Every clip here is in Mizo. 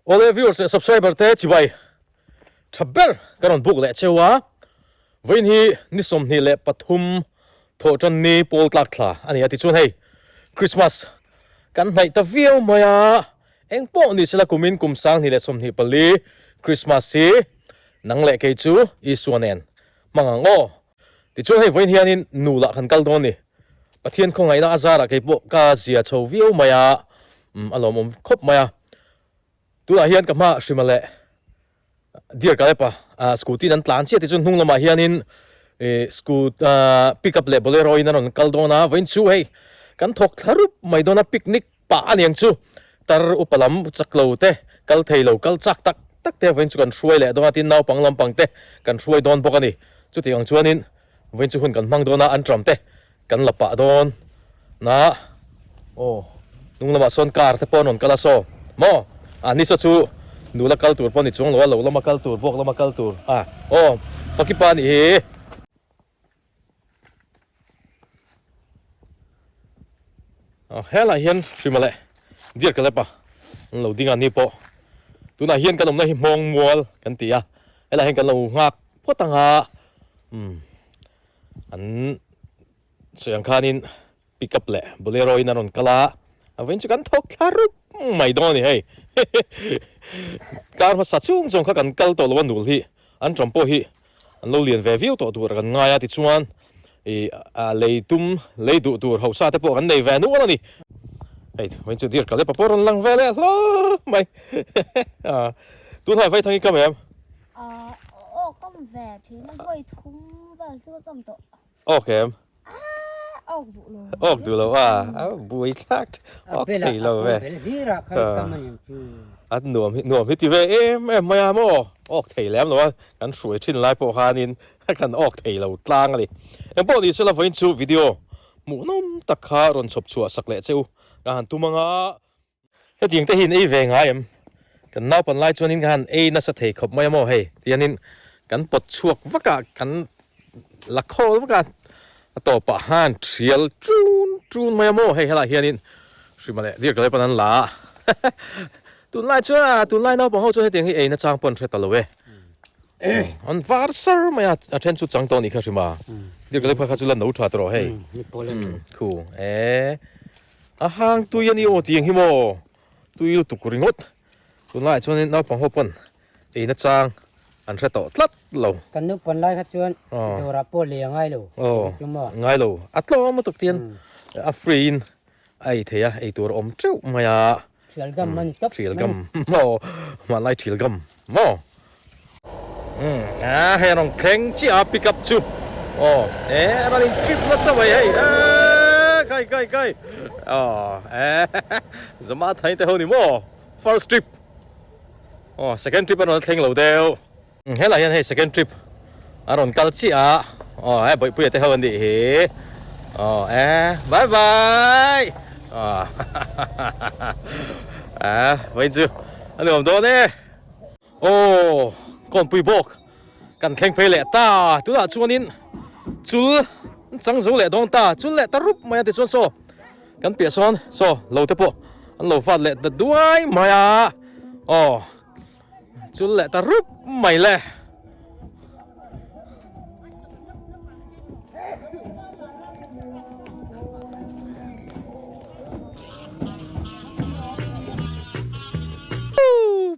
Awle viewers leh subscriber te chibai tha ber ka rawn book leh cheu a, vawiin hi ni 23 thawh tan ni pawl tlak thla a ni a tichuan hei Christmas kan hnaih ta viau mai a, eng pawh ni sela kumin kum 2024 Christmas hi nang leh kei chu Isua nen hmang ang aw. Tichuan hei vawiin hianin nu lah kan kal dawn a ni. Pathian khawngaihna a zarah kei pawh ka zia chho viau mai a, a lawmawm khawp mai a. Tunah hian ka hma Hrima leh Dear Kalepa scooty in an tlan chiah tichuan hnung lamah hianin pick up leh bolero in an rawn kal dawn a, vawiin chu hei kan thawk thla rup mai dawn a picnic pah a niang chu tar upa lam chak lo te kal thei lo kal chak tak tak te vawiin chu kan hruai leh dawn a tin naupang lampang te kan hruai dawn bawk a ni chutiang ang chuanin vawiin chu hun kan hmang dawn a an tram te kan la pah dawn na aw hnung lamah sawn car te pawh an rawn kal a saw maw a ni saw chu nula kal tur pawh a ni chuang lo a lo lama kal tur bawk lama kal tur a aw fakipa a nih hi. Helai hian Hrima leh Dear Kalepa an lo ding a ni pawh tunah hian kan awmna hi Hmawng Mual kan ti a helai hian kan lo nghak phawt ang a umm an sawi ang khanin pick up leh bolero in an rawn kal a a vawiin chu kan thawk thla rup mai dawn a ni hei kar hmasa chung chung kha kan kal tawh lo a nul hi an ṭawm pawh hi An lo lian ve viau tawh tur kan ngai a tichuan ih a lei tum lei duh tur hausa te pawh kan nei ve nual a ni. Hei vawiin chu dear Kalepa pawh rawn lang ve leh hlawm mai a tunhai vaithang i kam em? Aw aw kam ve thin a vawi thum vel chu ka kam tawh. Awk em? Awk duh lo. Awk duh lo a, a buai thlak awk thei lo ve. A nuam hi nuam hi ti ve em em mai a maw? Awk thei lem lo a, kan hruai thin lai pawh khanin kan awk thei lo tlang a ni. Engpawh ni sela vawiin chu video hmuhnawm tak kha rawn chhawp chhuah sak leh che u ka han tum ang a. Hetiang te hi in ei ve ngai em? Kan naupan lai chuanin ka han ei nasa thei khawp mai a maw hei tianin kan pawt chhuak vak a, kan la khawl vak a, a tawpah han thial tun tun mai a maw hei helaiah hianin Hrima leh Dear Kalepan an la a, tunlai chuan a tunlai naupang ho chuan hetiang hi ei nachang pawh an hre ta lo e, an var sar mai a, a then chu chang tawh a nih kha Hrima, Dear Kalepa kha chu la no tha tawh hei, khu e. A hang tui a ni aw tiang hi maw tui lutuk ringawt tunlaiah chuanin naupang ho pawn eina chang an hre tawh tlat lo. Kan naupan lai kha chuan dawrah pawh lei a ngai lo chu maw? Ngai lo, a tlawm lutuk tian a free in a ei thei a, ei tur a awm teuh mai a. Thial gam a ni tawp mai. Thial gam maw, hmanlai thial gam maw. Umm a hei a rawn thleng chiah a pick up chu aw e a rawn in trip nasa mai hei eee kai kai kai aw e zama thai te ho ni maw first trip aw second trip a rawn thleng lo deuh helai hian hei second trip a rawn kal chiah a aw he bawihpuia te ho an nih hi aw e bye bye aw a vawiin chu a nuam dawn e. Aw kawnpui bawk kan thleng phei leh ta tunah chuanin chul an chang zo leh dawn ta chul leh ta rup mai a tichuan saw kan piah sawn saw lo te pawh an lo vat leh ta duai mai a aw chul leh ta rup mai le.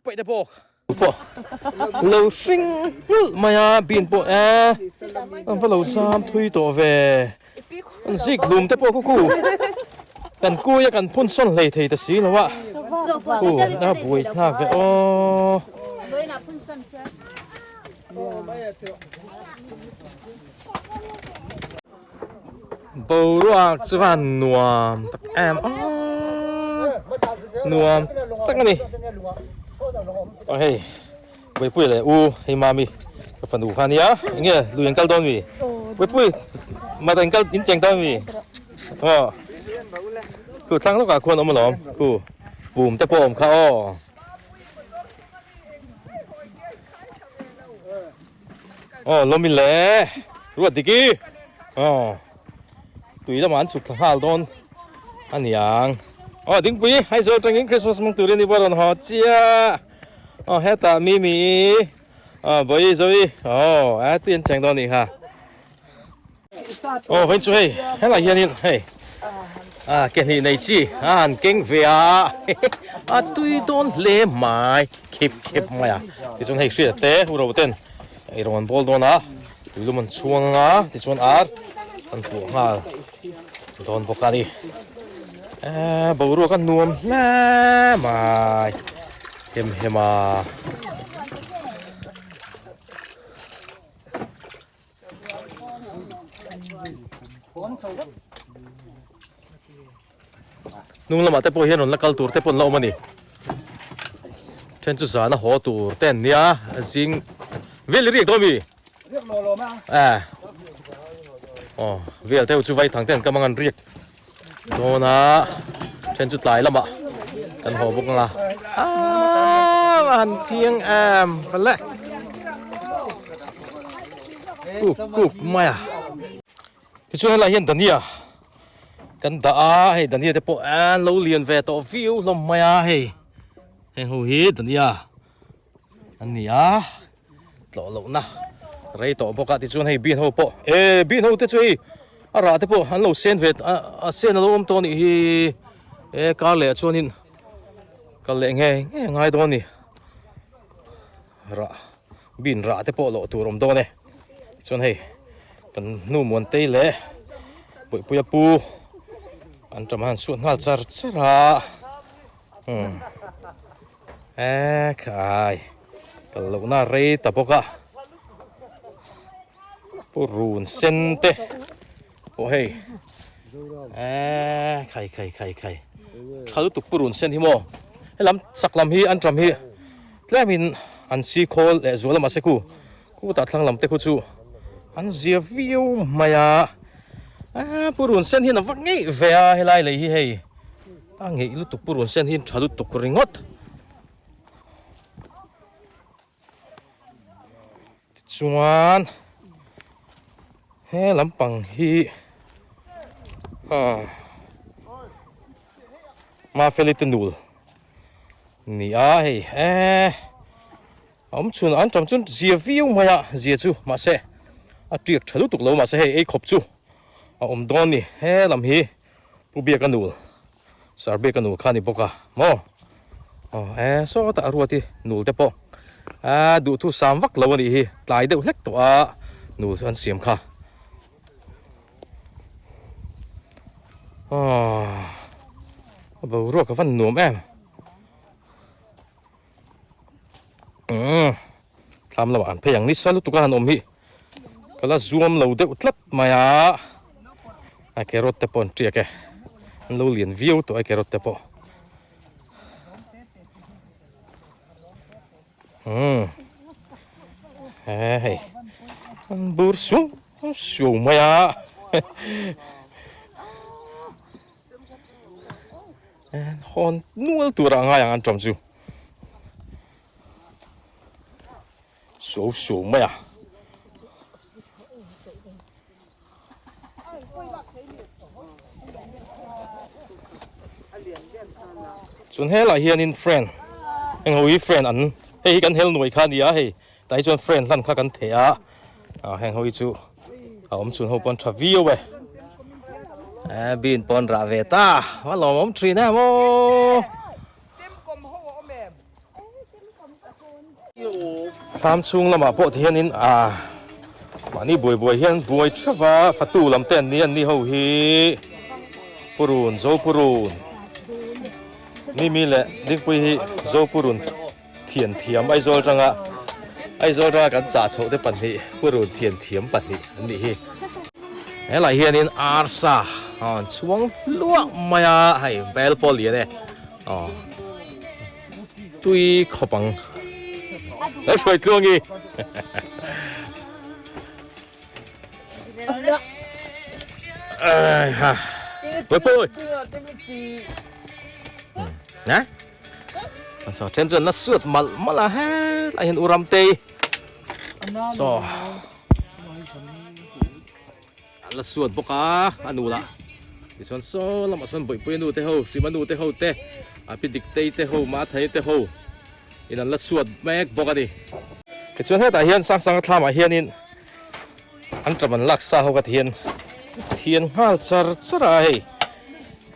Paih te bawk pawh lo hring nghulh mai a bean pawh e an va lo zam thui tawh ve an zik hlum te pawh khuku kan kui a kan phun sawn hlei thei ta si lo a khu a buai thlak ve aw. Boruak chuan nuam tak em a nuam tak a ni aw hei Buaipui leh u hei mami ka fanu kha ania enge lui an kal dawn mi Buaipui mata in kal in cheng dawn mi aw khu thlang lawkah khuan a awm alawm khu pum te pawh a awm kha aw. Aw lawm in le ruat dik i aw tui lamah an chhuk thla nghal dawn a niang aw dingpui Aizawl atangin Christmas hmang turin i pawh a rawn haw chiah. Aw hetah Mimi aw Bawihi Zoe aw a tui an cheng dawn anih kha. Aw vawiin chu hei helai hianin hei ah ke hnih nei chi a han keng ve a a tui dawn hle mai khip khep mai a tichuan hei hriat te hu ro ten ei rawn bawl dawn a tui lum an chhuang anga tichuan ar an puah nghal dawn bawk a ni eh boruak a nuam hle mai hem hem a. Hnung lamah te pawh hian rawn la kal tur te pawh an la awm a ni. Then chu zana haw tur te an nia zing vel i riak dawn mi? Riak lo lawm a. Eh. Aw vel te ho chu vaithang te an kam ang an riak dawn a. Then chu tlai lamah kan haw bawk ang a. Aaa a han thiang em fel e. Kuk kuk mai a. Tichuan helai hian Dania kan dah a, hei Dania te pawh an lo lian ve tawh viau hlawm mai a hei. Heng ho hi Dania an ni a, tlawh lohna rei tawh bawk a tichuan hei bean ho pawh e bean ho te chu hei a rah te pawh an lo sen ve a sen a lo awm tawh a nih hi e kar leh ah chuanin kal leh nge nge a ngai dawn a ni. Rah bean rah te pawh lawh tur awm dawn e tichuan hei kan hnu muantei leh Puipuia pu an ṭam han suat nghal char char a umm ekhai kal lohna rei ta bawk a pu run sen te pawh hei eee khai khai khai khai tha lutuk pu run sen hi maw helam chak lam hi an ṭam hi tlemin an si khawl leh zual a mahse khu khutah thlang lam te khu chu an zia viau mai a eee pu run sen hian a va ngeih ve a helai lei hi hei a ngeih lutuk pu run sen hi tha lutuk ringawt. Tichuan he lampang hi ah Mafeli te nul ni a hei eh a awm chhun an tam chuan zia viau mai a zia chu mahse a tiak tha lutuk lo mahse hei ei khawp chu a awm dawn a ni he lam hi Pu Biaka nul Sir Biaka nul kha a ni bawk a maw aw e sawtah a ruat i nul te pawh a duhthu sam vak lo a nih hi tlai deuh hlek tawh a nul chu an siam kha aw a boruak a van nuam em umm thlam lamah an phei ang nisa lutuk a han awm hi ka la zuam lo deuh tlat mai a a carrot te pawh an tiak e an lo lian viau tawh e carrot te pawh umm he hei an bur suau suau mai a hawn nual tur ah ngai ang an tawm chu. Suau suau mai a. Chuan helai hianin friend heng ho hi friend an hei hi kan hel nuai kha a ni a hei tah hi chuan friend hlan kha kan theh a ah heng ho hi chu a awm chhun ho pawn tha viau e eh bean pawn rah ve ta a lawmawm thin em aw. Thlam chhung lamah pawh ti hianin ah mahni buai buai hian buai theuh a fatu lam te an ni an ni ho hi purun zo purun mimi leh dingpui hi zo purun thian thiam Aizawl atanga Aizawl atanga kan chah chhoh te pahnih purun thian thiam pahnih an nih hi helai hianin arsa a an chhuang hluah mai a hei bel pawh a lian e. Aw tui khawp ang lo hruai tluang i ai ha pui pui nè so then chuan la suat malh malh a hetlai hian u Ramtei so An la suat bawk a, a nu lah tichuan saw lamah sawn Bawihpuia nu te ho, Hrima nu te ho te, a pi Diktei te ho, Mathani te ho In an la chhuat mek bawk a ni. Tichuan hetah hian Sangsanga thlamah hianin an ṭam an lak sa ho ka ti hian thian nghal char char a hei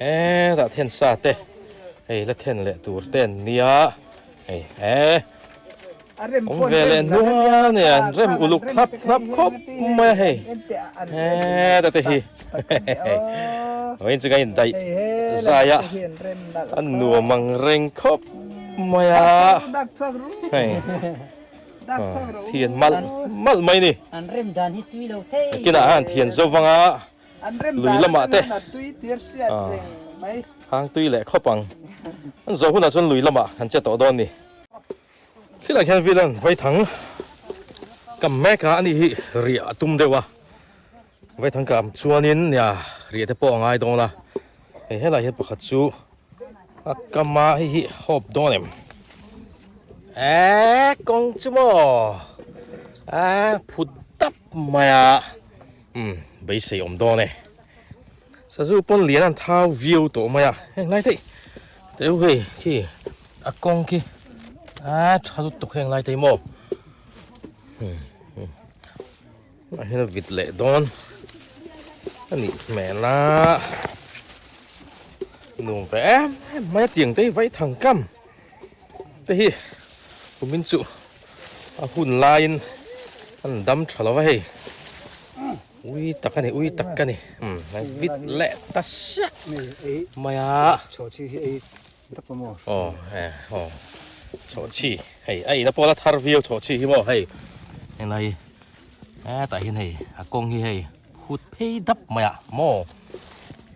hetah then sa te hei la then leh tur te an nia hei eh awm ve leh hnuai nia an rem uluk thlap thlap khawp mai a hei hetah te hi vawiin chu ka indaih zai a a nuam ang reng khawp mai a hei thian malh malh mai ni an rem dan hi tui lo thei kinah khan thian zo vanga lui lamah te hang tui leh khawp ang an zawh hunah chuan lui lamah an che tawh dawn ni khilai khian vilan vaithang kam mek a ani hi riah a tum deuh a vaithang kam chuanin nia riah te pawh a ngai dawn a hei helai hian pakhat chu A kama hei hi hawp dawn em? Eee kawng chu maw a phut dap mai a umm beisei awm dawn e sazu pawn lian an thau viau tawh mai a heng lai te teu hei khi a kawng khi a tha lutuk heng lai te hi maw umm ah hian a vit leh dawn a nih hmel a nuam ve em em mai a tiang te hi vai thang kam te hi kumin chu a hun laiin an dam tha lo va hei ui tak a ni ui tak a ni umm a vit leh ta siah mai a aw e aw chhawhchhi hei a ina pawh la thar viau chhawhchhi hi maw hei helai hetah hian hei a kawng hi hei hut phei dap mai a maw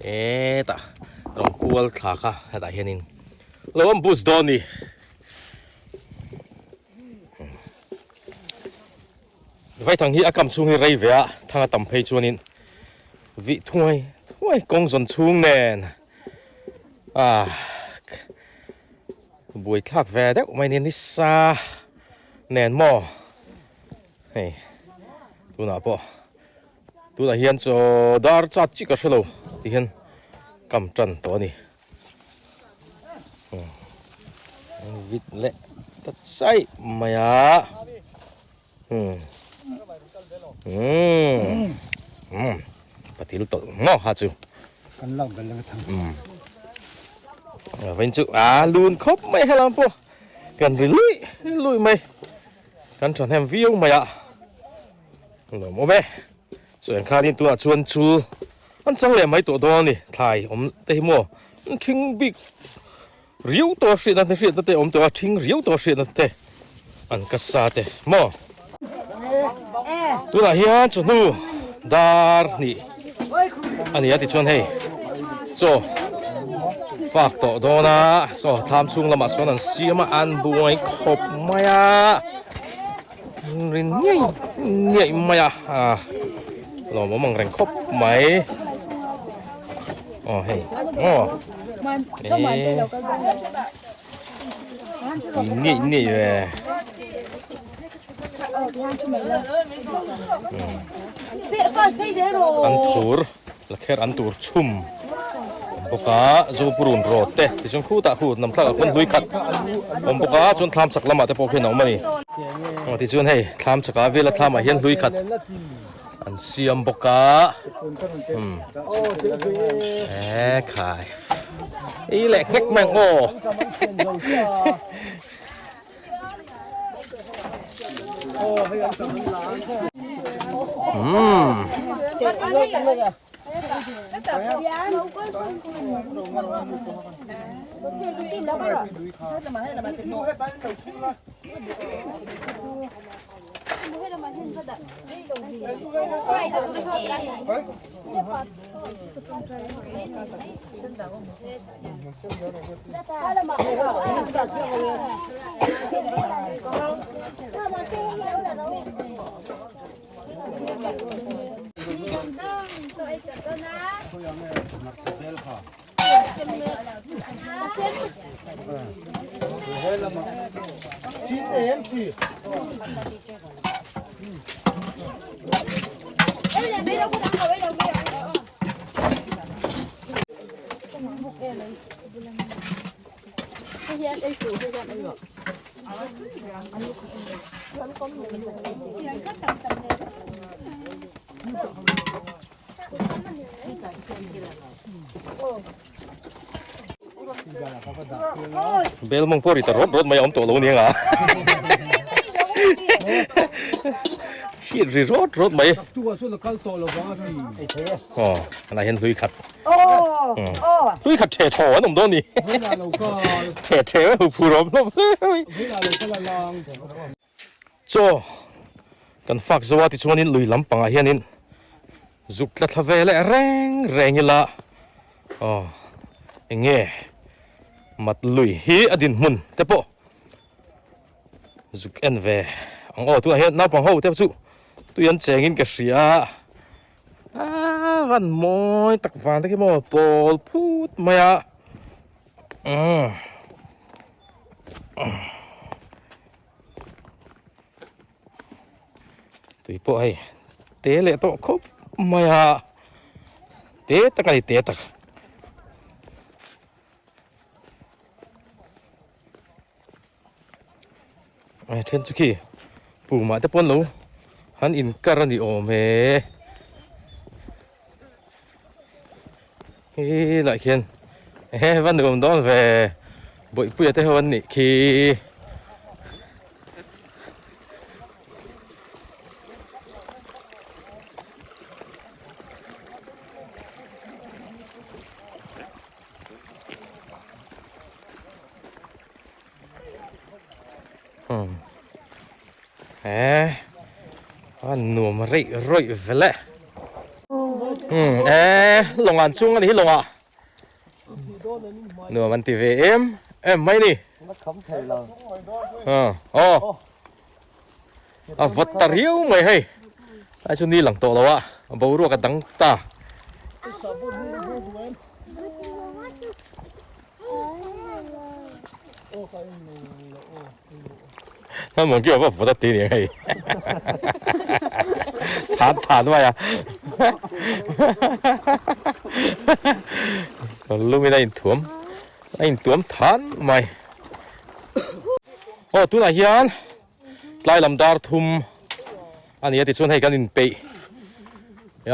hetah rawn kual thla kha hetah hianin lo awm bus dawn a ni vaithang hi a kam chhung hi rei ve a thang a tam phei chuanin vih thuai thuai kawng zawn chhung nen. Ah buai thlak ve deuh mai ni nisa nen maw hei tunah pawh tunah hian chaw dar chat chi ka hrelo ti hian kam tan tawh a ni vit leh ta chaih mai a umm umm umm patil tawlh maw kha chu kan lak bel leh thang umm vawiin chu a lun khawp mai helam pawh kan ri luih luih mai kan thahnem viau mai a lawm awm e chuan khanin tunah chuan chul an chang leh mai tawh dawn a ni thlai awm te hi maw an thing bik Riau tawh a hriatna te hriatna te awm tawh a, thing riau tawh a hriatna te an ka sa te maw? Tunah hian chawhnu dar hnih a ni a tichuan hei chaw fak tawh dawn a, saw thlam chhung lamah sawn an siam a, an buai khawp mai a, rin ngei ngei mai a, lawmawm ang reng khawp mai. Aw hei aw. Ni ni ve. An thur la kher an tur chhum bawk a zopurun rawt te tichuan khutah khu nam thlakah khuan hlui khat awm bawk a chuan thlam chak lamah te pawh khian a awm a ni tichuan hei thlam chakah vela thlamah hian hlui khat An siam bawk a umm e khai ei leh nghek mai ang aw umm. Bel mawng pawh ri ta rawt rawt mai a awm tawh lo nia nga hit ri rawt rawt mai aw hanah hian hlui khat hlui khat ṭhe ṭhaw an awm dawn ni ṭhe ṭhe hu phur awm hlawm hle mai chaw kan fak zo a tichuanin lui lampangah hianin zuk tla thla ve leh reng reng ila. Aw eng nge mat lui hi a dinhmun te pawh zuk en ve ang aw tunah hian naupang ho te chu tui an cheng in ka hria a van mawi tak vang te khi maw pawl phut mai a umm tui pawh hei te leh tawh khawp mai a te tak a ni te tak a then chu khi pumah te pawn lo han inkar a ni awm e helai khian ehe va nuam dawn ve bawihpuia te ho an nih khi. He a nuam reih rawih vel e umm e lawng an chung a ni hi lawngah nuam an ti ve em em mai ni aw a vawt ta riau mai hei ai chu ni lang tawh lo a boruak a dang ta. Hmang ki va vawt a ti ni hei than than mai a lumin a inthuam a intuam than mai aw tunah hian tlai lam dar thum a ni a tichuan hei kan inpeih a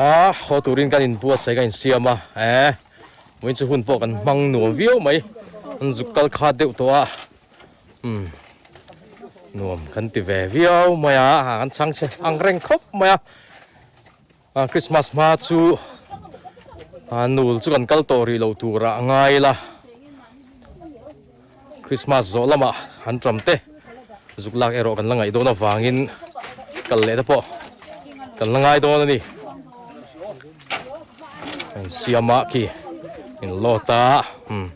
haw turin kan inbuatsaih kan insiam a eh vawiin chu hun pawh kan hmang nuam viau mai an zuk kal khat deuh tawh a umm nuam kan ti ve viau mai a ha kan chhang che ang reng khawp mai a a Christmas hma chu a nul chu kan kal tawh rih loh turah a ngai la Christmas zawh lamah an ṭam te zuk lak erawh kan la ngaih dawn avangin kal leh te pawh kan la ngai dawn a ni siama khi in load a umm.